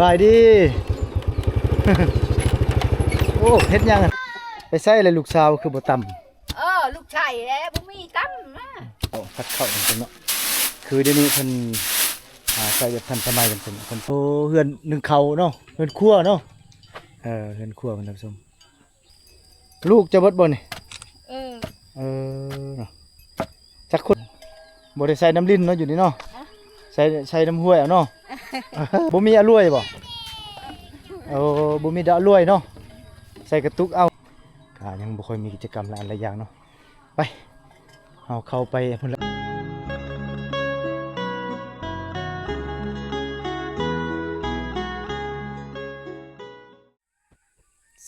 ບາຍດີ. ໂອ້ ເຮັດຫຍັງ? ໄປໃສລະລູກສາວຄືບໍ່ຕຳ? ເອີ ລູກຊາຍແຫຼະ ບໍ່ມີຕຳນະ. ໂອ້ ຜັດເຂົ້າຈັ່ງຊັ້ນເນາະ. ຄືດຽວນີ້ເພິ່ນ ອ່າ ໃຊ້ແບບທັນສະໄໝຈັ່ງຊັ້ນເນາະ. ເພິ່ນ ໂອ້ ເຮືອນໜຶ່ງເຂົ້າເນາະ ເຮືອນຄົວເນາະ. ເອີ ເຮືອນຄົວເພິ່ນ ທ່ານຜູ້ຊົມ. ລູກເຈົ້າເບິດບໍ່ນີ້? ເອີ ເອີ ເນາະ. ຈັກຄົນ? ບໍ່ໄດ້ໃສ່ນ້ຳລິນເນາະ ຢູ່ນີ້ເນາະ. ຮະ? ໃສ່ ໃສ່ນ້ຳຫ້ວຍເອົາເນາະ. ບໍ່ມີອາລວຍບໍ່? ໂອ້ ບໍ່ມີດອກອາລວຍເນາະ. ໃສ່ກະຕຸກເອົາ. ອ່າ ຍັງບໍ່ຄ່ອຍມີກິດຈະກຳຫຼາຍອັນຫຼາຍຢ່າງເນາະ. ໄປ ເຮົາເຂົ້າໄປພຸ້ນລະ.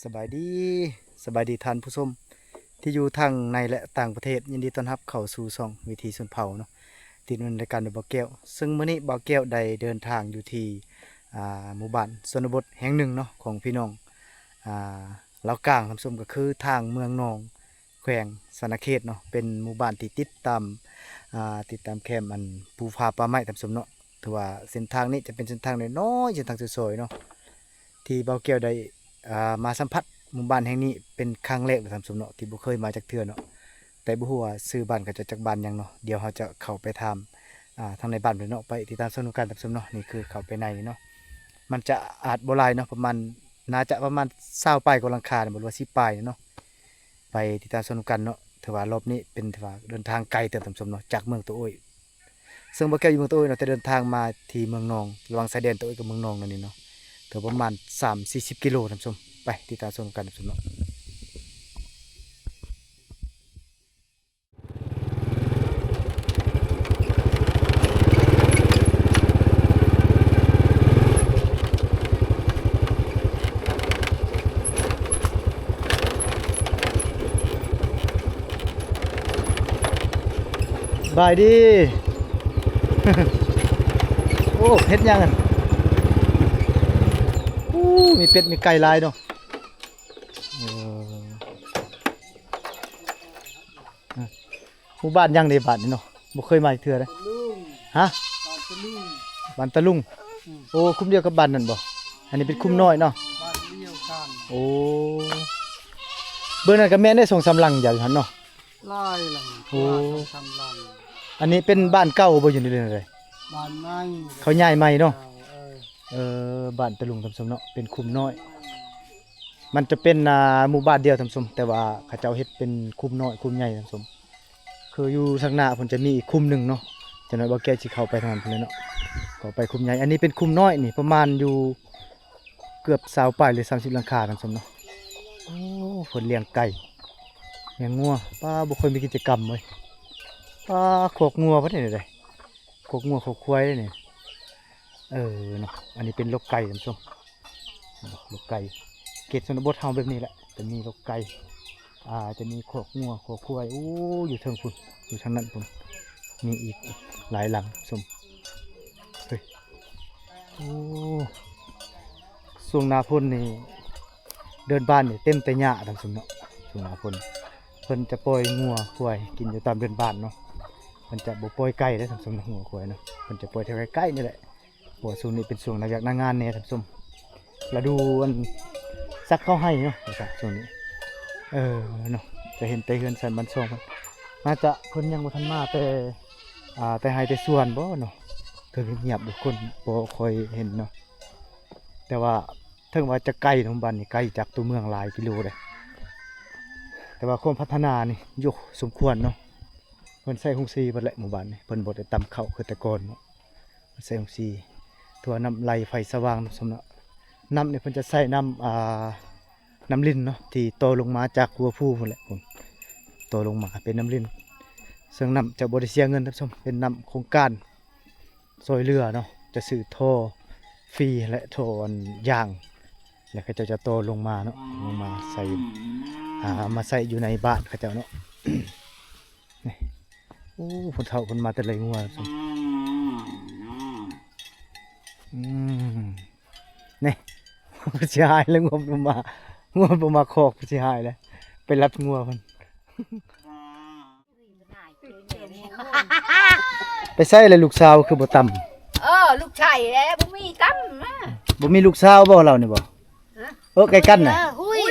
ສະບາຍດີ ສະບາຍດີທ່ານຜູ້ຊົມທີ່ຢູ່ທັງໃນ ແລະ ຕ່າງປະເທດ. ຍິນດີຕ້ອນຮັບເຂົ້າສູ່ຊ່ອງວິຖີຊົນເຜົ່າເນາະ. ຕິດຕາມລາຍການໂດຍບ່າວແກ້ວ. ເຊິ່ງມື້ນີ້ບ່າວແກ້ວໄດ້ເດີນທາງຢູ່ທີ່ ອ່າ ໝູ່ບ້ານຊົນນະບົດແຫ່ງໜຶ່ງເນາະ ຂອງພີ່ນ້ອງ ອ່າ ລາວກາງ ທ່ານຜູ້ຊົມ, ກໍຄືທາງເມືອງນອງ ແຂວງສະຫວັນນະເຂດເນາະ. ເປັນໝູ່ບ້ານທີ່ຕິດຕາມ ອ່າ ຕິດຕາມແຄມອັນປູຜາປ່າໄມ້ ທ່ານຜູ້ຊົມເນາະ. ຖືວ່າເສັ້ນທາງນີ້ຈະເປັນເສັ້ນທາງນ້ອຍໆ ເສັ້ນທາງຊອຍໆເນາະ ທີ່ບ່າວແກ້ວໄດ້ ອ່າ ມາສຳຜັດໝູ່ບ້ານແຫ່ງນີ້ເປັນຄັ້ງແລກເລີຍ ທ່ານຜູ້ຊົມເນາະ ທີ່ບໍ່ເຄີຍມາຈັກເທື່ອເນາະ. ແຕ່ບໍ່ຮູ້ວ່າຊື່ບ້ານເຂົາເຈົ້າຈັກບ້ານຫຍັງເນາະ. ດຽວເຮົາຈະເຂົ້າໄປຖາມ ອ່າ ທາງໃນບ້ານເພິ່ນເນາະ. ໄປຕິດຕາມຊົມນຳກັນ ທ່ານຜູ້ຊົມເນາະ. ນີ້ຄືເຂົ້າໄປໃນເນາະ ມັນຈະອາດບໍ່ຫຼາຍເນາະ ປະມານ ໜ້າຈະປະມານຊາວປາຍກວ່າຫຼັງຄາ ບໍ່ຮູ້ວ່າສິບປາຍເນາະ. ໄປຕິດຕາມຊົມນຳກັນເນາະ. ຖືວ່າລອບນີ້ເປັນ ຖືວ່າເດີນທາງໄກເຕີບ ທ່ານຜູ້ຊົມເນາະ ຈາກເມືອງຕາໂອ້ຍ. ເຊິ່ງບ່າວແກ້ວຢູ່ເມືອງຕາໂອ້ຍເນາະ ແຕ່ເດີນທາງມາທີ່ເມືອງນອງ ລະຫວ່າງຊາຍແດນຕາໂອ້ຍກັບເມືອງນອງນັ້ນນີ້ເນາະ ຖືວ່າປະມານສາມສີ່ສິບກິໂລ ທ່ານຜູ້ຊົມ. ໄປຕິດຕາມຊົມນຳກັນ ທ່ານຜູ້ຊົມເນາະ. ສະບາຍດີ. ໂອ້ ເຮັດຫຍັງຫັ້ນ? ໂອ້ ມີເປັດມີໄກ່ຫຼາຍເນາະ. ເອີ ໝູ່ບ້ານຫຍັງເດ ບ້ານນີ້ເນາະ? ບໍ່ເຄີຍມາຈັກເທື່ອເດ້. ຕະລຸງ. ຮະ? ບ້ານຕະລຸງ. ບ້ານຕະລຸງ. ອືມ. ໂອ້ ຄຸ້ມດຽວກັບບ້ານນັ້ນບໍ່? ອັນນີ້ເປັນຄຸ້ມນ້ອຍເນາະ. ບ້ານດຽວກັນ. ໂອ້ ເບິ່ງນັ້ນກໍແມ່ນເດ້ ສອງສາມຫຼັງຢາວຢູ່ຫັ້ນເນາະ. ຫຼາຍຫຼັງ. ໂອ້ ສອງສາມຫຼັງ. ອັນນີ້ເປັນບ້ານເກົ່າບໍ່ ຢູ່ໃນເລື່ອງໃດ? ບ້ານໃໝ່. ເຂົາຍ້າຍໃໝ່ເນາະ. ເອີ ເອີ ບ້ານຕະລຸງ ທ່ານຜູ້ຊົມເນາະ ເປັນຄຸ້ມນ້ອຍ. ມັນຈະເປັນ ອ່າ ໝູ່ບ້ານດຽວ ທ່ານຜູ້ຊົມ, ແຕ່ວ່າເຂົາເຈົ້າເຮັດເປັນຄຸ້ມນ້ອຍ ຄຸ້ມໃຫຍ່ ທ່ານຜູ້ຊົມ. ຄືຢູ່ທາງໜ້າພຸ້ນຈະມີອີກຄຸ້ມໜຶ່ງເນາະ, ຈັກໜ້ອຍບ່າວແກ້ວຊິເຂົ້າໄປທາງນັ້ນພຸ້ນແຫຼະເນາະ. ເຂົ້າໄປຄຸ້ມໃຫຍ່. ອັນນີ້ເປັນຄຸ້ມນ້ອຍນີ້ ປະມານຢູ່ເກືອບຊາວປາຍ ຫຼື ສາມສິບຫຼັງຄາ ທ່ານຜູ້ຊົມເນາະ. ໂອ້ ເພິ່ນລ້ຽງໄກ່ ລ້ຽງງົວ. ປ້າ ບໍ່ຄ່ອຍມີກິດຈະກຳເວີຍ. ປ້າ ຄອກງົວບໍ່ໄດ້ເດ. ຄອກງົວຄອກຄວາຍເດ້ນີ້. ເອີເນາະ, ອັນນີ້ເປັນລົກໄກ່ ທ່ານຜູ້ຊົມ, ລົກໄກ່. ເຂດຊົນນະບົດເຮົາແບບນີ້ແຫຼະ, ຈະມີລົກໄກ່ ອ່າ ຈະມີຄອກງົວຄອກຄວາຍ. ໂອ້ ຢູ່ເທິງພຸ້ນ ຢູ່ທາງນັ້ນພຸ້ນ ມີອີກຫຼາຍຫຼັງ ຊົມ. ເຮີ້ຍ ໂອ້ ຊ່ວງໜ້າຝົນນີ້ ເດີ່ນບ້ານນີ້ເຕັມແຕ່ຫຍ້າ ທ່ານຜູ້ຊົມເນາະ. ຊ່ວງໜ້າຝົນ ເພິ່ນຈະປ່ອຍງົວຄວາຍກິນຢູ່ຕາມເດີ່ນບ້ານເນາະ, ເພິ່ນຈະບໍ່ປ່ອຍໄກເດ້ ທ່ານຜູ້ຊົມເນາະ. ງົວຄວາຍເນາະ ເພິ່ນຈະປ່ອຍແຖວໃກ້ໆນີ້ແຫຼະ, ເພາະວ່າຊ່ວງນີ້ເປັນຊ່ວງນາກວຽກນາກງານແດ່ ທ່ານຜູ້ຊົມ. ລະດູອັນສັກເຂົ້າໄຮ່ເນາະ ວ່າຊະ ຊ່ວງນີ້. ເອີເນາະ ຈະເຫັນແຕ່ເຮືອນຊານບ້ານຊ່ອງເພິ່ນ, ໜ້າຈະເພິ່ນຍັງບໍ່ທັນມາແຕ່ ອ່າ ແຕ່ໄຮ່ແຕ່ສວນບໍເນາະ. ຄືງຽບໆຢູ່ ຄົນບໍ່ຄ່ອຍເຫັນເນາະ. ແຕ່ວ່າເຖິງວ່າຈະໄກເນາະ, ໝູ່ບ້ານນີ້ໄກຈາກຕົວເມືອງຫຼາຍກິໂລເດ້, ແຕ່ວ່າຄວາມພັດທະນານີ້ ໂຍ ສົມຄວນເນາະ. ເພິ່ນໃຊ້ໂຮງສີເບິດແຫຼະ ໝູ່ບ້ານນີ້, ເພິ່ນບໍ່ໄດ້ຕຳເຂົ້າຄືແຕ່ກ່ອນເນາະ. ໃສ່ໂຮງສີ ທົ່ວນ້ຳໄຫຼໄຟສະຫວ່າງ ສຳລັບນ້ຳນີ້ເພິ່ນຈະໃສ່ນ້ຳ ອ່າ ນ້ຳລິນເນາະ ທີ່ຕໍ່ລົງມາຈາກຫົວພູພຸ້ນແຫຼະ ພຸ້ນ ຕໍ່ລົງມາເປັນນ້ຳລິນ. ເຊິ່ງນ້ຳຈະບໍ່ໄດ້ເສຍເງິນ ທ່ານຜູ້ຊົມ, ເປັນນ້ຳໂຄງການຊ່ອຍເຫຼືອເນາະ, ຈະຊື້ທໍ່ຟຣີ ແລະ ທໍ່ອັນຢາງ ແລ້ວເຂົາເຈົ້າຈະຕໍ່ລົງມາເນາະ, ລົງມາໃສ່ ອ່າ ມາໃສ່ຢູ່ໃນບ້ານເຂົາເຈົ້າເນາະ. ນີ້ ໂອ້ ຜູ້ເຖົ້າເພິ່ນມາແຕ່ໄລ່ງົວ. ອືມ ນີ້ ຜູ້ຊິຫາຍແລ້ວ ງົວບໍ່ມາ ງົວບໍ່ມາຄອກ ຜູ້ຊິຫາຍແລ້ວ ໄປລັດງົວເພິ່ນ. ໄປໃສລະລູກສາວຄືບໍ່ຕຳ? ເອີ ລູກຊາຍແຫຼະ ບໍ່ມີຕຳນະ. ບໍ່ມີລູກສາວບໍ່ລາວນີ້ບໍ່? ເອີ ໃກ້ກັນນະ. ໂອ້ຍ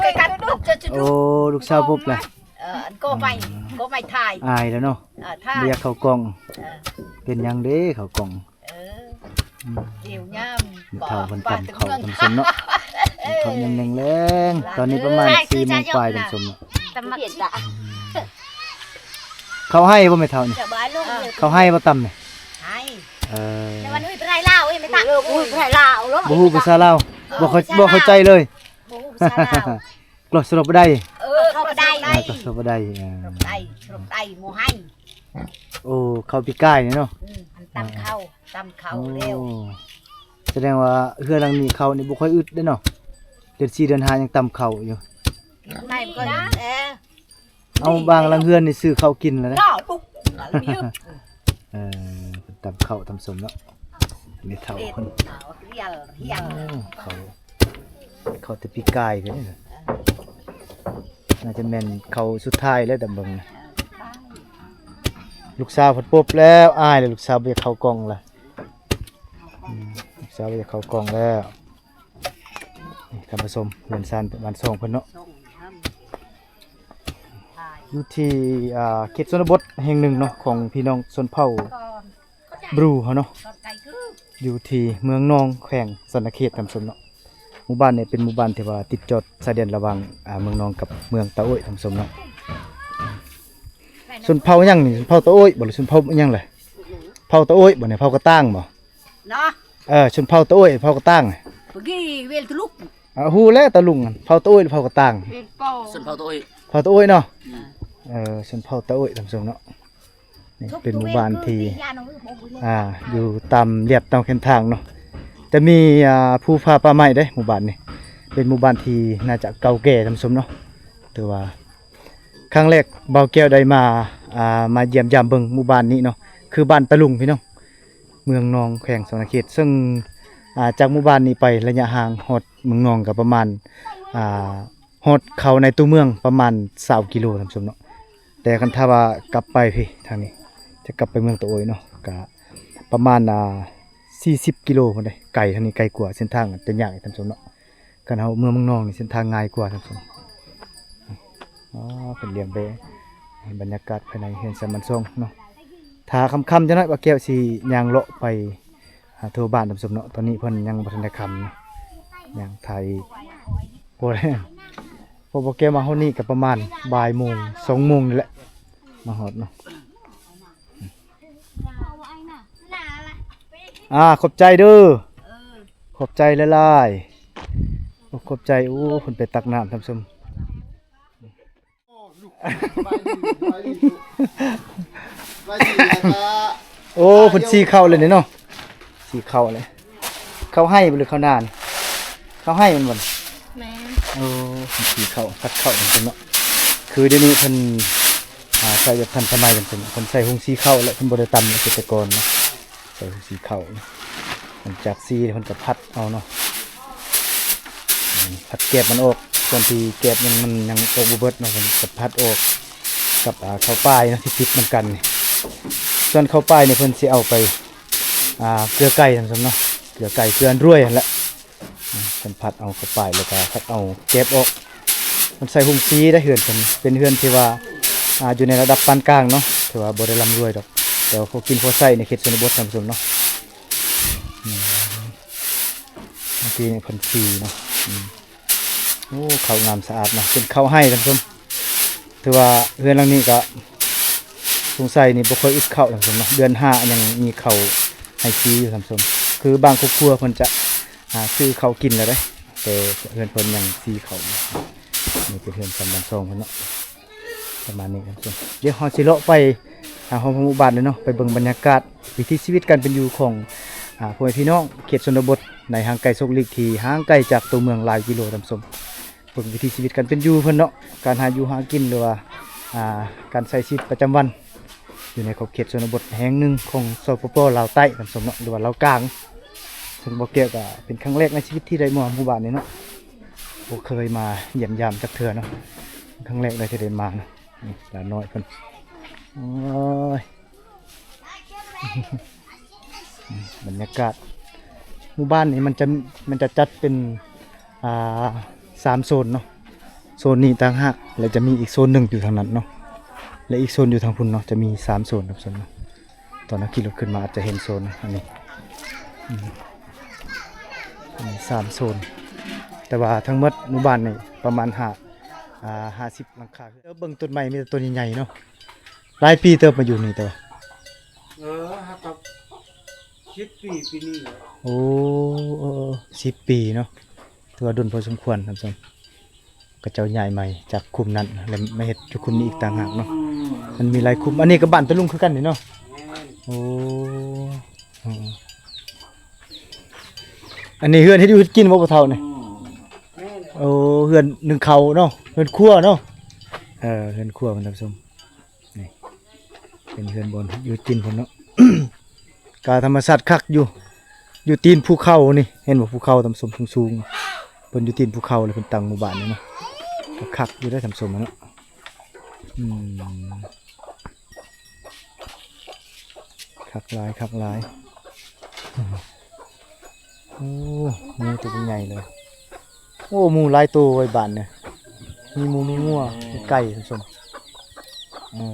ໃກ້ກັນ. ໂອ້ ລູກສາວປຸບລະ. ເອີ ອັນກໍໄມ້ ກໍໄມ້ຖ່າຍ. ອາຍແລ້ວເນາະ. ເອີ ຖ່າຍ. ບໍ່ຢາກເຂົ້າກ້ອງ. ເອີ ເປັນຫຍັງເດ້ເຂົ້າກ້ອງ? ເອີ ອືມ ເກວຍາມ ແມ່ເຖົ້າເພິ່ນຕຳເຂົ້າ ທ່ານຜູ້ຊົມເນາະ. ເຂົ້າຍາມແລງໆ ຕອນນີ້ປະມານສີ່ໂມງປາຍ ທ່ານຜູ້ຊົມເນາະ. ຕຳໝາກ ອືມ ເຂົ້າໄຮ່ບໍ່ແມ່ເຖົ້ານີ້? ເຂົ້າໄຮ່ບໍ່ຕຳນີ້? ໄຮ່. ເອີ ແຕ່ວ່ານຸ້ຍໄປໄຮ່ລາວເອີຍແມ່ຕາ. ເອີ ໄປໄຮ່ລາວເນາະ. ບໍ່ຮູ້ພາສາລາວ. ເອີ ບໍ່ເຂົ້າ ບໍ່ເຂົ້າໃຈເລີຍ. ບໍ່ຮູ້ພາສາລາວ. ກລອກສະຫຼົບໄດ້. ເອີ ກລອກສະຫຼົບໄດ້. ອາ ກລອກສະຫຼົບໄດ້. ເອີ ສະຫຼົບໄດ້ ສະຫຼົບໄດ້ ບໍ່ໃຫ້. ໂອ້ ເຂົ້າປີກາຍນີ້ເນາະ. ອືມ ອັນຕຳເຂົ້າ ຕຳເຂົ້າແລ້ວ. ໂອ້ ສະແດງວ່າເຮືອນຫຼັງນີ້ເຂົ້ານີ້ບໍ່ຄ່ອຍອຶດເດ້ເນາະ. ເດືອນສີ່ເດືອນຫ້າຍັງຕຳເຂົ້າຢູ່. ໄປມັນກໍແອ ເອົາ ບາງຫຼັງເຮືອນນີ້ຊື້ເຂົ້າກິນແລ້ວເດ້. ເອີ ເພິ່ນຕຳເຂົ້າຕຳສົ້ມເນາະ. ແມ່ເຖົ້າເພິ່ນ ໂອ້ ເຂົ້າ ເຂົ້າແຕ່ປີກາຍເດ້. ໜ້າຈະແມ່ນເຂົ້າສຸດທ້າຍແລ້ວ ຕາມເບິ່ງນະ. ລູກສາວເພິ່ນປົບແລ້ວ ອາຍແລ້ວ ລູກສາວບໍ່ຢາກເຂົ້າກ້ອງລະ. ອືມ ລູກສາວບໍ່ຢາກເຂົ້າກ້ອງແລ້ວ. ນີ້ທ່ານຜູ້ຊົມ ເຮືອນຊານບ້ານຊ່ອງເພິ່ນເນາະ. ຢູ່ທີ່ ອ່າ ເຂດຊົນນະບົດແຫ່ງໜຶ່ງເນາະ ຂອງພີ່ນ້ອງຊົນເຜົ່າບຣູເຮົາເນາະ ຢູ່ທີ່ເມືອງນອງ ແຂວງສະຫວັນນະເຂດ ທ່ານຜູ້ຊົມເນາະ. ໝູ່ບ້ານນີ້ເປັນໝູ່ບ້ານທີ່ວ່າຕິດຈອດຊາຍແດນລະຫວ່າງ ອ່າ ເມືອງນອງກັບເມືອງຕາໂອ້ຍ ທ່ານຜູ້ຊົມເນາະ. ຊົນເຜົ່າຫຍັງນີ້? ຊົນເຜົ່າຕາໂອ້ຍບໍ່ ຫຼື ຊົນເຜົ່າຫຍັງແຫຼະ? ເຜົ່າຕາໂອ້ຍບໍ່ນີ້? ເຜົ່າກະຕ່າງບໍ່? ເນາະ ເອີ ຊົນເຜົ່າຕາໂອ້ຍ ເຜົ່າກະຕ່າງ. ປະກີເວລຕະລຸກ ອ່າ ຮູ້ແລ້ວຕາລຸງ ເຜົ່າຕາໂອ້ຍ ເຜົ່າກະຕ່າງ. ເປັນເຜົ່າ ຊົນເຜົ່າຕາໂອ້ຍ ເຜົ່າຕາໂອ້ຍເນາະ. ອືມ ເອີ ຊົນເຜົ່າຕາໂອ້ຍ ທ່ານຜູ້ຊົມເນາະ. ນີ້ເປັນໝູ່ບ້ານທີ່ ອ່າ ຢູ່ຕາມລຽບຕາມແຄມທາງເນາະ. ຈະມີ ອ່າ ພູຜາປ່າໄມ້ເດ້ ໝູ່ບ້ານນີ້. ເປັນໝູ່ບ້ານທີ່ໜ້າຈະເກົ່າແກ່ ທ່ານຜູ້ຊົມເນາະ. ຖືວ່າຄັ້ງແລກບ່າວແກ້ວໄດ້ມາ ອ່າ ມາຢ້ຽມຢາມເບິ່ງໝູ່ບ້ານນີ້ເນາະ ຄືບ້ານຕາລຸງ ພີ່ນ້ອງ. ເມືອງນອງ ແຂວງສະຫວັນນະເຂດ ເຊິ່ງ ອ່າ ຈາກໝູ່ບ້ານນີ້ໄປໄລຍະຫ່າງຮອດເມືອງນອງກໍປະມານ ອ່າ ຮອດເຂົ້າໃນຕົວເມືອງປະມານຊາວກິໂລ ທ່ານຜູ້ຊົມເນາະ. ແຕ່ຄັນຖ້າວ່າກັບໄປພີ້ ທາງນີ້ ຈະກັບໄປເມືອງຕາໂອ້ຍເນາະ ກະປະມານ ອ່າ ສີ່ສິບກິໂລພຸ້ນເດ້. ໄກ ທາງນີ້ໄກກວ່າ ເສັ້ນທາງຈະຍາກ ທ່ານຜູ້ຊົມເນາະ. ຄັນເຮົາເມືອງນອງນີ້ເສັ້ນທາງງ່າຍກວ່າ ທ່ານຜູ້ຊົມ. ອໍ ເພິ່ນລ້ຽງແບ້ ບັນຍາກາດພາຍໃນເຮືອນຊານບ້ານຊ່ອງເນາະ. ຖ້າຄ່ຳໆຈັກໜ້ອຍ ບ່າວແກ້ວຊິຍ່າງເລາະໄປຫາທົ່ວບ້ານ ທ່ານຜູ້ຊົມເນາະ. ຕອນນີ້ເພິ່ນຍັງບໍ່ທັນໄດ້ຄ່ຳເນາະ ຍ່າງຖ່າຍ ພໍແລ້ວ ພໍບ່າວແກ້ວມາຮອດນີ້ກໍປະມານບ່າຍໂມງ ສອງໂມງນີ້ແຫຼະ ມາຮອດເນາະ. ອ່າ ຂອບໃຈເດີ ຂອບໃຈຫຼາຍໆ. ໂອ້ ຂອບໃຈ. ໂອ້ ເພິ່ນໄປຕັກນ້ຳ ທ່ານຜູ້ຊົມ. ໂອ້ ເພິ່ນສີເຂົ້າແລ້ວນີ້ເນາະ ສີເຂົ້າແລ້ວ. ເຂົ້າໄຮ່ບໍ່ ຫຼື ເຂົ້ານາ? ເຂົ້າໄຮ່ແມ່ນບໍ່? ແມ່ນ. ໂອ້ ເພິ່ນສີເຂົ້າ ພັດເຂົ້າ ເພິ່ນເນາະ. ຄືດຽວນີ້ເພິ່ນ ອ່າ ໃສ່ແບບທັນສະໄໝ ເພິ່ນ ເພິ່ນໃສ່ໂຮງສີເຂົ້າແລ້ວ ເພິ່ນບໍ່ໄດ້ຕຳ ເກສະກອນເນາະ. ໃສ່ໂຮງສີເຂົ້າ ຫຼັງຈາກສີແລ້ວເພິ່ນກໍພັດເອົາເນາະ ອືມ ພັດແກບມັນອອກ. ສ່ວນທີ່ແກບຍັງ ມັນຍັງອອກບໍ່ເບິດເນາະ ເພິ່ນກໍພັດອອກກັບ ອ່າ ເຂົ້າປາຍເນາະ ທີ່ຕິດນຳກັນນີ້. ສ່ວນເຂົ້າປາຍນີ້ເພິ່ນຊິເອົາໄປ ອ່າ ເກືອໄກ່ ທ່ານຜູ້ຊົມເນາະ ເກືອໄກ່ ເກືອອັນລວຍຫັ້ນແຫຼະ. ອືມ ເພິ່ນພັດເອົາເຂົ້າປາຍ ແລ້ວກໍພັດເອົາແກບອອກ. ເພິ່ນໃສ່ໂຮງສີໄດ໋ ເຮືອນເພິ່ນ ເປັນເຮືອນທີ່ວ່າ ອ່າ ຢູ່ໃນລະດັບປານກາງເນາະ ຖືວ່າບໍ່ໄດ້ລ່ຳລວຍດອກ ແຕ່ວ່າພໍກິນພໍໃຊ້ໃນເຂດຊົນນະບົດ ທ່ານຜູ້ຊົມເນາະ. ອືມ ເມື່ອກີ້ນີ້ເພິ່ນສີເນາະ. ອືມ ໂອ້ ເຂົ້າງາມສະອາດເນາະ ເປັນເຂົ້າໄຮ່ ທ່ານຜູ້ຊົມ. ຖືວ່າເຮືອນຫຼັງນີ້ກໍສົງໄສນີ້ບໍ່ຄ່ອຍອຶດເຂົ້າ ທ່ານຜູ້ຊົມເນາະ. ເດືອນຫ້າຍັງມີເຂົ້າໃຫ້ສີຢູ່ ທ່ານຜູ້ຊົມ. ຄືບາງຄອບຄົວເພິ່ນຈະ ອ່າ ຊື້ເຂົ້າກິນແລ້ວເດ້ ແຕ່ເຮືອນເພິ່ນຍັງສີເຂົ້າ. ນີ້ເປັນເຮືອນຊານບ້ານຊ່ອງເພິ່ນເນາະ ປະມານນີ້ ທ່ານຜູ້ຊົມ. ດຽວເຮົາຊິເລາະໄປຫາຮອບໝູ່ບ້ານເລີຍເນາະ ໄປເບິ່ງບັນຍາກາດວິຖີຊີວິດການເປັນຢູ່ຂອງ ອ່າ ພໍ່ແມ່ພີ່ນ້ອງເຂດຊົນນະບົດ ໃນຫ່າງໄກໂສກຫຼີກ ທີ່ຫ່າງໄກຈາກຕົວເມືອງຫຼາຍກິໂລ ທ່ານຜູ້ຊົມ. ເບິ່ງວິຖີຊີວິດການເປັນຢູ່ເພິ່ນເນາະ ການຫາຢູ່ຫາກິນ ຫຼືວ່າ ອ່າ ການໃຊ້ຊີວິດປະຈຳວັນ ຢູ່ໃນຂອບເຂດຊົນນະບົດແຫ່ງໜຶ່ງຂອງ ສປປ ລາວໃຕ້ ທ່ານຜູ້ຊົມເນາະ ຫຼືວ່າລາວກາງ. ເຊິ່ງບ່າວແກ້ວກໍເປັນຄັ້ງແລກໃນຊີວິດທີ່ໄດ້ມາໝູ່ບ້ານນີ້ເນາະ ບໍ່ເຄີຍມາຢ້ຽມຢາມຈັກເທື່ອເນາະ ຄັ້ງແລກເລີຍທີ່ໄດ້ມາເນາະ. ນີ້ຫຼານນ້ອຍເພິ່ນ ໂອ້ຍ ບັນຍາກາດ ໝູ່ບ້ານນີ້ມັນຈະ ມັນຈະຈັດເປັນ ອ່າ ສາມໂຊນເນາະ. ໂຊນນີ້ຕ່າງຫາກ ແລະ ຈະມີອີກໂຊນໜຶ່ງຢູ່ທາງນັ້ນເນາະ ແລະ ອີກໂຊນຢູ່ທາງພຸ້ນເນາະ. ຈະມີສາມໂຊນເນາະ. ຕອນເຮົາຂີ່ລົດຂຶ້ນມາອາດຈະເຫັນໂຊນອັນນີ້ ອືມ ມີສາມໂຊນ ແຕ່ວ່າທັງໝົດໝູ່ບ້ານນີ້ປະມານຫ້າ ອ່າ ຫ້າສິບຫຼັງຄາ. ເບິ່ງຕົ້ນໄມ້ມີແຕ່ຕົ້ນໃຫຍ່ໆເນາະ. ຫຼາຍປີເຕີບມາຢູ່ນີ້ແຕ່ວ່າ ເອີ ຫາກັບສິບປີ ປີນີ້ແຫຼະ. ໂອ້ ເອີ ເອີ ສິບປີເນາະ ຖືວ່າດົນພໍສົມຄວນທ່ານຜູ້ຊົມ. ເຂົາເຈົ້າຍ້າຍໃໝ່ຈາກຄຸ້ມນັ້ນ ແລ້ວມາເຮັດຢູ່ຄຸ້ມນີ້ອີກຕ່າງຫາກເນາະ. ມັນມີຫຼາຍຄຸ້ມ. ອັນນີ້ກໍບ້ານຕາລຸງຄືກັນນີ້ເນາະ. ແມ່ນ. ໂອ້ ເອີ ອັນນີ້ເຮືອນເຮັດຢູ່ເຮັດກິນບໍ່ ພໍ່ເຖົ້ານີ້? ອືມ ແມ່ນແຫຼະ. ໂອ້ ເຮືອນໜຶ້ງເຂົ້າເນາະ ເຮືອນຄົວເນາະ. ເອີ ເຮືອນຄົວເພິ່ນທ່ານຜູ້ຊົມ. ນີ້ເປັນເຮືອນບ່ອນຢູ່ກິນເພິ່ນເນາະ. ການທຳມະຊາດຄັກຢູ່ ຢູ່ຕີນພູເຂົານີ້ ເຫັນບໍ່? ພູເຂົາທ່ານຜູ້ຊົມ ສູງໆ. ເພິ່ນຢູ່ຕີນພູເຂົາ ແລ້ວເພິ່ນຕັ້ງໝູ່ບ້ານນີ້ເນາະ. ກໍຄັກຢູ່ເດ້ທ່ານຜູ້ຊົມເນາະ. ອືມ ຄັກຫຼາຍ ຄັກຫຼາຍ. ໂອ້ ໝູຕົວໃຫຍ່ເລີຍ. ໂອ້ ໝູຫຼາຍໂຕເວີຍບ້ານນີ້. ມີໝູ ມີງົວ ມີໄກ່ທ່ານຜູ້ຊົມ. ເອີ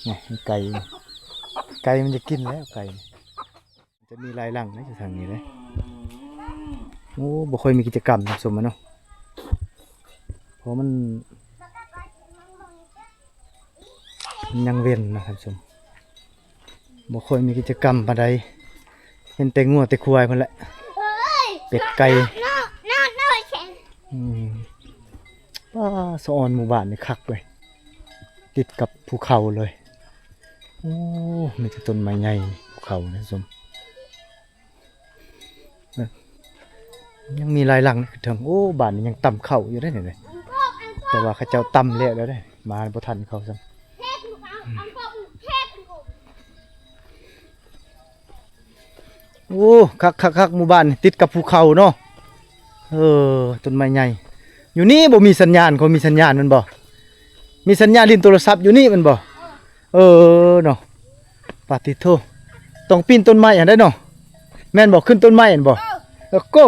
ນີ້ ມີໄກ່ ໄກ່ມັນຈະກິນແລ້ວ ໄກ່. ຈະມີຫຼາຍຫຼັງເດ້ຢູ່ທາງນີ້ເດ້. ໂອ້ ບໍ່ຄ່ອຍມີກິດຈະກຳທ່ານຜູ້ຊົມເນາະ ເພາະມັນ ມັນຍັງເວັນນະທ່ານຜູ້ຊົມ. ບໍ່ຄ່ອຍມີກິດຈະກຳປານໃດ ເຫັນແຕ່ງົວແຕ່ຄວາຍພຸ້ນແຫຼະ ເປັດໄກ່. ອືມ ປ້າ ສະອອນໝູ່ບ້ານນີ້ຄັກເວີຍ ຕິດກັບພູເຂົາເລີຍ. ໂອ້ ມີແຕ່ຕົ້ນໄມ້ໃຫຍ່ພູເຂົານະທ່ານຜູ້ຊົມ. ຍັງມີຫຼາຍຫຼັງເທິງ. ໂອ້ ບ້ານນີ້ຍັງຕຳເຂົ້າຢູ່ເດ້ນີ້ ແຕ່ວ່າເຂົາເຈົ້າຕຳແລ້ວແລ້ວເດ້ ມາບໍ່ທັນເຂົາຊ້ຳ. ໂອ້ ຄັກໆໆ ໝູ່ບ້ານນີ້ຕິດກັບພູເຂົາເນາະ. ເອີ ຕົ້ນໄມ້ໃຫຍ່. ຢູ່ນີ້ບໍ່ມີສັນຍານ ເຂົາມີສັນຍານແມ່ນບໍ່? ມີສັນຍານຫຼິ້ນໂທລະສັບຢູ່ນີ້ແມ່ນບໍ່? ເອີເນາະ. ປາຕິໂທ ຕ້ອງປີນຕົ້ນໄມ້ຫັ້ນໄດ໋ເນາະ. ແມ່ນບໍ່? ຂຶ້ນຕົ້ນໄມ້ຫັ້ນບໍ່? ເອີ ເອີ ໂກ້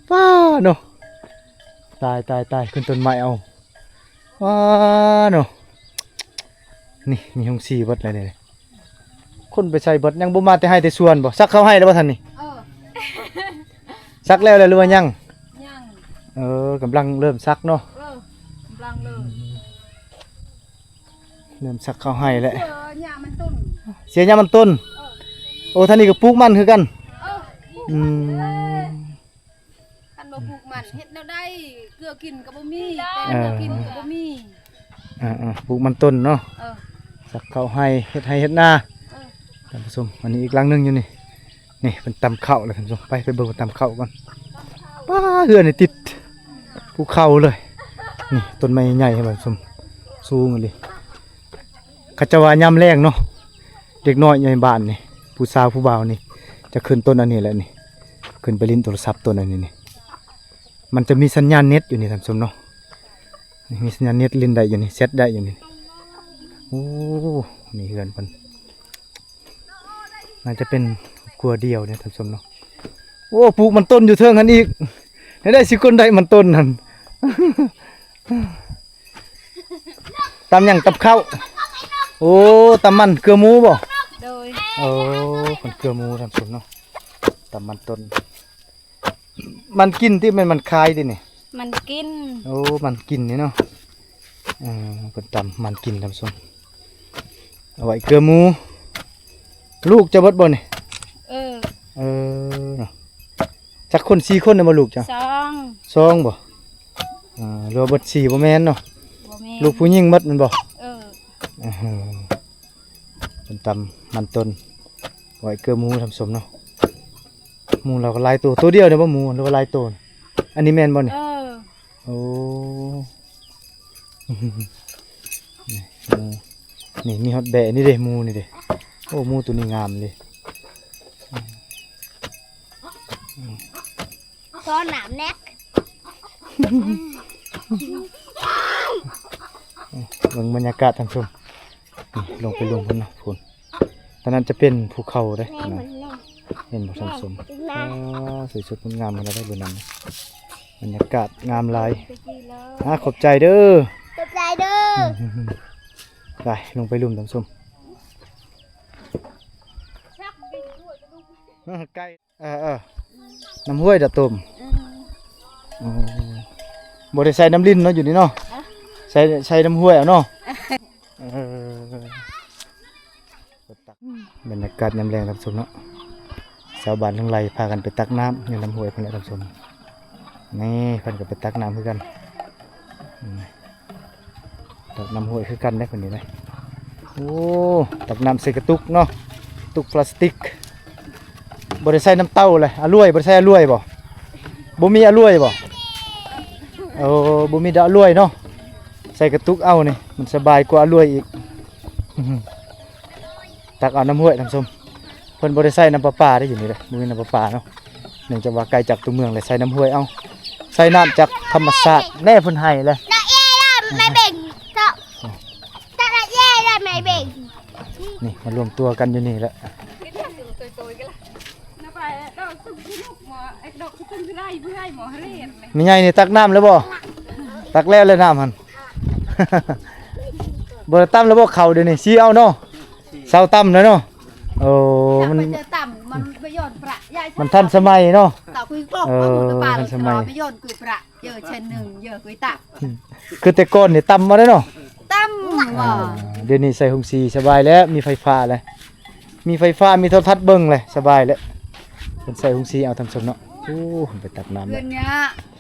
ປ້າເນາະ. ຕາຍໆໆ ຂຶ້ນຕົ້ນໄມ້ເອົາ. ວ້าเนาะ นี่มีฮงสีเบิดเลยนี่ คนไปใส่เบิด ยังบ่มาแต่ไฮ่แต่สวนบ่ ซักเข้าไฮ่แล้วบ่ทันนี่? เออ ซักแล้วแล้วหรือว่ายัง? ยัง เออ กำลังเริ่มซักเนาะ เออ กำลังเริ่ม เริ่มซักเข้าไฮ่แล้ว เสียหญ้ามันต้น เสียหญ้ามันต้น เออ โอ้ ท่านนี่ก็ปลูกมันคือกัน เออ อืม คันบ่ปลูกมันเฮ็ดแนวใด เกลือกินก็บ่มี แป้ง เออ กินก็บ่มี เออๆ ปลูกมันต้นเนาะ เออ ซักเข้าไฮ่ เฮ็ดไฮ่เฮ็ดนา เออ ท่านผู้ชม อันนี้อีกหลังหนึ่งอยู่นี่ นี่เพิ่นตำข้าวแล้วท่านผู้ชม ไป ไปเบิ่งเพิ่นตำข้าวก่อน ป้า เฮือนนี่ติดภูเขาเลย นี่ต้นไม้ใหญ่ท่านผู้ชม สูงอีหลี เขาเจ้าว่ายามแลงเนาะ เด็กน้อยอยู่ในบ้านนี่ ผู้สาวผู้บ่าวนี่ จะขึ้นต้นอันนี้แหละนี่ ขึ้นไปเล่นโทรศัพท์ต้นอันนี้นี่ มันจะมีสัญญาณเน็ตอยู่นี่ท่านผู้ชมเนาะ นี่มีสัญญาณเน็ตเล่นได้อยู่นี่ แชทได้อยู่นี่ โอ้ นี่เฮือนเพิ่น น่าจะเป็นครอบครัวเดียวเนี่ยท่านผู้ชมเนาะ โอ้ ปลูกมันต้นอยู่เทิงหั่นอีก ให้ได้สิคนได้มันต้นหั่น ตำหยัง ตำข้าว โอ้ ตำมันเกลือหมูบ่ โดย โอ้ มันเกลือหมูท่านผู้ชมเนาะ ตำมันต้น มันกินติ แม่นมันขายตินี่ มันกิน โอ้ มันกินนี่เนาะ เออ เพิ่นตำมันกินท่านผู้ชม เอาไว้เกลือหมู ลูกจะเบิดบ่นี่ เออ เออ เนาะ จักคน สี่คนน่ะบ่ลูกเจ้า สอง สองบ่ อ่า หรือว่าเบิดสี่ บ่แม่นเนาะ บ่แม่น ลูกผู้หญิงหมดแม่นบ่ เออ เออ เพิ่นตำมันต้น ไว้เกลือหมูท่านผู้ชมเนาะ หมูเราก็หลายตัว ตัวเดียวเนี่ยบ่หมู หรือว่าหลายตัว อันนี้แม่นบ่นี่ เออ โอ้ นี่หมู นี่มีฮอดแบะนี่เด้ หมูนี่เด้ โอ้ หมูตัวนี้งามเด้ ซ้อนหนามแน็ก เบิ่งบรรยากาศท่านผู้ชม นี่ลงไปลุมพุ้นเนาะ พุ้น ທາງນັ້ນຈະເປັນພູເຂົາເດ້ ແມ່ນ ເຫັນບໍ່ທ່ານຜູ້ຊົມ? ແມ່ນ ອາ ສວຍສົດງົດງາມຂະໜາດໃດເບິ່ງນັ້ນ ບັນຍາກາດງາມຫຼາຍ. ອາ ຂອບໃຈເດີ ຂອບໃຈເດີ. ໄປ ລົງໄປລຸ່ມທ່ານຜູ້ຊົມ ໄກ ເອີໆ ນ້ຳຫ້ວຍດາຕົມ. ອືມ ອໍ ບໍ່ໄດ້ໃສ່ນ້ຳລິນເນາະ ຢູ່ນີ້ເນາະ. ເອີ ໃສ່ ໃສ່ນ້ຳຫ້ວຍເອົາເນາະ. ເອີ ບັນຍາກາດຍາມແລງທ່ານຜູ້ຊົມເນາະ ຊາວບ້ານທັງຫຼາຍພາກັນໄປຕັກນ້ຳຢູ່ນ້ຳຫ້ວຍພຸ້ນແຫຼະທ່ານຜູ້ຊົມ. ນີ້ເພິ່ນກໍໄປຕັກນ້ຳຄືກັນ ອືມ ຕັກນ້ຳຫ້ວຍຄືກັນເດ້ຄົນນີ້ເດ້. ໂອ້ ຕັກນ້ຳໃສ່ກະຕຸກເນາະ ກະຕຸກພລາສຕິກ. ບໍ່ໄດ້ໃສ່ນ້ຳເຕົ້າເລີຍ ອາຫຼວຍ ບໍ່ໄດ້ໃສ່ອາຫຼວຍບໍ່? ບໍ່ມີອາຫຼວຍບໍ່? ໂອ້ ບໍ່ມີແຕ່ອາຫຼວຍເນາະ ໃສ່ກະຕຸກເອົານີ້ ມັນສະບາຍກວ່າອາຫຼວຍອີກ. ຕັກເອົານ້ຳຫ້ວຍທ່ານຜູ້ຊົມ ເພິ່ນບໍ່ໄດ້ໃຊ້ນ້ຳປະປາເດ້ ຢູ່ນີ້ເດ້ ບໍ່ມີນ້ຳປະປາເນາະ ເນື່ອງຈາກວ່າໄກຈາກຕົວເມືອງ ແລະ ໃຊ້ນ້ຳຫ້ວຍເອົາ ໃຊ້ນ້ຳຈາກທຳມະຊາດແດ່. ເພິ່ນໃຫ້ແຫຼະ ນີ້ ມາລວມຕົວກັນຢູ່ນີ້ແຫຼະ. ແມ່ໃຫຍ່ນີ້ຕັກນ້ຳແລ້ວບໍ່? ຕັກແລ້ວ ແລ້ວນ້ຳຫັ້ນ ບໍ່ໄດ້ຕຳແລ້ວບໍ່ເຂົ້າດຽວນີ້? ຊິເອົາເນາະ ເຊົາຕຳແລ້ວເນາະ. ໂອ້ ມັນ ມັນທັນສະໄໝເນາະ. ເອີ ທັນສະໄໝ ຄືແຕ່ກ່ອນນີ້ຕຳເອົາເດ້ເນາະ ຕຳ. ອ່າ ດຽວນີ້ໃສ່ໂຮງສີສະບາຍແລ້ວ ມີໄຟຟ້າແລ້ວ ມີໄຟຟ້າ ມີໂທລະທັດເບິ່ງແຫຼະ ສະບາຍແຫຼະ. ເພິ່ນໃສ່ໂຮງສີເອົາທ່ານຜູ້ຊົມເນາະ. ໂອ້ ໄປຕັກນ້ຳ ເຮືອນເນີ້ຍ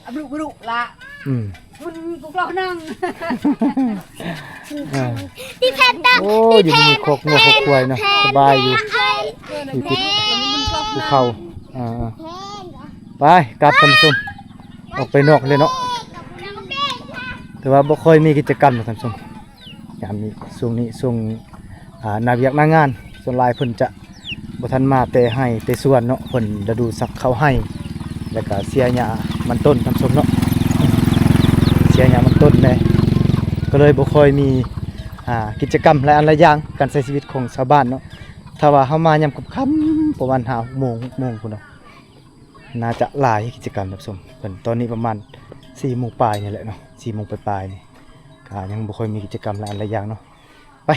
ອະບລຸບະລຸລະ. ອືມ ມັນກໍກລອກນັ່ງ ອ່າ ທີ່ແພນຕາ ໂອ້ ຢູ່ນີ້ຄອກງົວຄອກຄວາຍເນາະ ສະບາຍຢູ່ ຢູ່ຕິດພູເຂົາ. ອ່າ ໄປກັບທ່ານຜູ້ຊົມ ອອກໄປນອກເລີຍເນາະ ແຕ່ວ່າບໍ່ຄ່ອຍມີກິດຈະກຳນະທ່ານຜູ້ຊົມ. ຍາມນີ້ ຊ່ວງນີ້ຊ່ວງ ອ່າ ໜ້າວຽກໜ້າງານ ສ່ວນຫຼາຍເພິ່ນຈະບໍ່ທັນມາແຕ່ໄຮ່ແຕ່ສວນເນາະ ເພິ່ນລະດູສັກເຂົ້າໄຮ່ ແລ້ວກະເສຍຫຍ້າມັນຕົ້ນທ່ານຜູ້ຊົມເນາະ ເສຍຫຍ້າມັນຕົ້ນແດ່ ກໍເລີຍບໍ່ຄ່ອຍມີ ອ່າ ກິດຈະກຳຫຼາຍອັນຫຼາຍຢ່າງ ການໃຊ້ຊີວິດຂອງຊາວບ້ານເນາະ. ຖ້າວ່າເຮົາມາຍາມຄ່ຳໆ ປະມານຫ້າຫົກໂມງ ຫົກໂມງພຸ້ນເນາະ ໜ້າຈະຫຼາຍກິດຈະກຳທ່ານຜູ້ຊົມ. ເພິ່ນຕອນນີ້ປະມານສີ່ໂມງປາຍນີ້ແຫຼະເນາະ ສີ່ໂມງປາຍໆນີ້ ກະຍັງບໍ່ຄ່ອຍມີກິດຈະກຳຫຼາຍອັນຫຼາຍຢ່າງເນາະ. ໄປ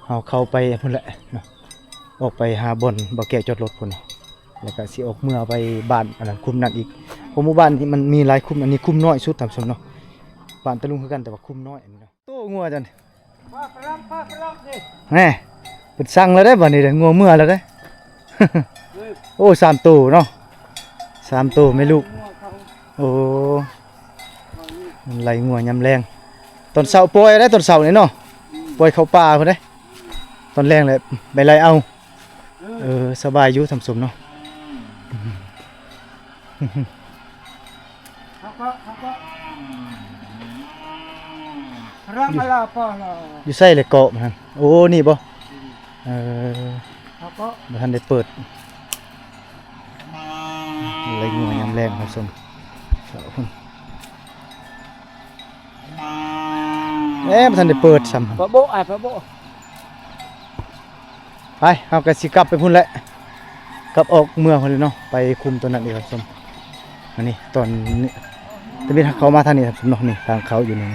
ເຮົາເຂົ້າໄປພຸ້ນແຫຼະເນາະ ອອກໄປຫາບ່ອນບ່າວແກ້ວຈອດລົດພຸ້ນ ແລ້ວກະຊິອອກເມືອໄປບ້ານອັນນັ້ນ ຄຸ້ມນັ້ນອີກ ເພາະໝູ່ບ້ານນີ້ມັນມີຫຼາຍຄຸ້ມ ອັນນີ້ຄຸ້ມນ້ອຍສຸດທ່ານຜູ້ຊົມເນາະ. ບ້ານຕະລຸງຄືກັນ ແຕ່ວ່າຄຸ້ມນ້ອຍອັນນີ້ເນາະ. ໂຕງົວເຈົ້ານີ້ ແນ່ ເພິ່ນສັ່ງແລ້ວເດ້ ບາດນີ້ເດ້ ງົວເມືອແລ້ວເດ້. ໂອ້ ສາມໂຕເນາະ ສາມໂຕແມ່ລູກ. ໂອ້ ມັນໄລ່ງົວຍາມແລງ ຕອນເຊົ້າປ່ອຍໄດ້ ຕອນເຊົ້ານີ້ເນາະ ປ່ອຍເຂົ້າປ່າພຸ້ນເດ້ ຕອນແລງແຫຼະໄປໄລ່ເອົາ. ເອີ ສະບາຍຢູ່ທ່ານຜູ້ຊົມເນາະ. ຢູ່ໃສແຫຼະເກາະມັນຫັ້ນ? ໂອ້ ນີ້ບໍ່? ເອີ ບໍ່ທັນໄດ້ເປີດ ໄລ່ງົວຍາມແລງທ່ານຜູ້ຊົມ. ເອີ ບໍ່ທັນໄດ້ເປີດຊ້ຳ ປະໂບະ ອ້າຍ ປະໂບະ. ໄປ ເຮົາກໍຊິກັບໄປພຸ້ນແຫຼະ ກັບອອກເມືອງພຸ້ນແຫຼະເນາະ ໄປຄຸ້ມຕົວນັ້ນອີກທ່ານຜູ້ຊົມ. ອັນນີ້ຕອນນີ້ ຕະເວັນເຂົ້າມາທາງນີ້ທ່ານຜູ້ຊົມເນາະ ນີ້ທາງເຂົ້າຢູ່ນີ້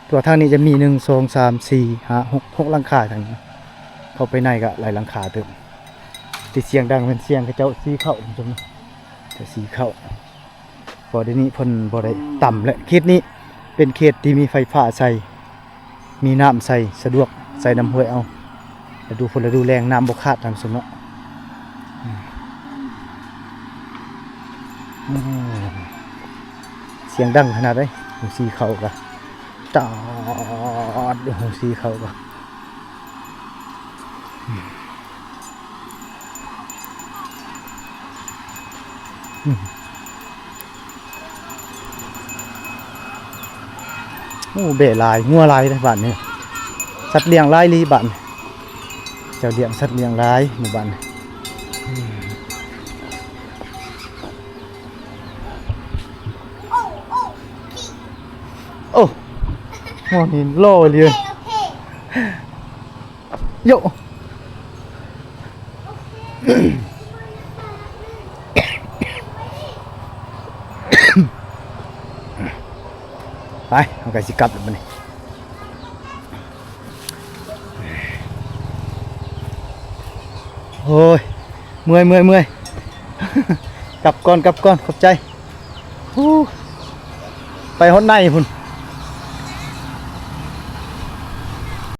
ແຕ່ວ່າທາງນີ້ຈະມີ ໜຶ່ງ ສອງ ສາມ ສີ່ ຫ້າ ຫົກ ຫົກຫຼັງຄາທາງນີ້ ເຂົ້າໄປໃນກໍຫຼາຍຫຼັງຄາເຕີບ. ທີ່ສຽງດັງແມ່ນສຽງເຂົາເຈົ້າສີເຂົ້າທ່ານຜູ້ຊົມເນາະ ເຂົາເຈົ້າສີເຂົ້າ. ເພາະດຽວນີ້ເພິ່ນບໍ່ໄດ້ຕຳແຫຼະ ເຂດນີ້ເປັນເຂດທີ່ມີໄຟຟ້າໃຊ້ ມີນ້ຳໃຊ້ ສະດວກ ໃຊ້ນ້ຳຫ້ວຍເອົາ. ລະດູຝົນລະດູແລ້ງນ້ຳບໍ່ຂາດທ່ານຜູ້ຊົມເນາະ. ອືມ ສຽງດັງຂະໜາດໃດ ຫົງສີເຂົ້າກະ ຕາດ ຫົງສີເຂົ້າກະ. ອືມ ໂອ້ ແບ້ຫຼາຍ ງົວຫຼາຍເດ້ບ້ານນີ້ ສັດລ້ຽງຫຼາຍອີ່ຫຼີບ້ານນີ້ ເຈົ້າລ້ຽງສັດລ້ຽງຫຼາຍໝູ່ບ້ານນີ້. ອືມ ໂອ້ ງົວນີ້ຫຼໍ່ອີ່ຫຼີ. ໂຢະ ໄປ ເຮົາກໍຊິກັບແລ້ວບັດນີ້. ໂອ້ຍ ເມື່ອຍ ເມື່ອຍ ເມື່ອຍ ກັບກ່ອນ ກັບກ່ອນ ຂອບໃຈ. ຮູ້ ໄປຮອດໃນພຸ້ນ.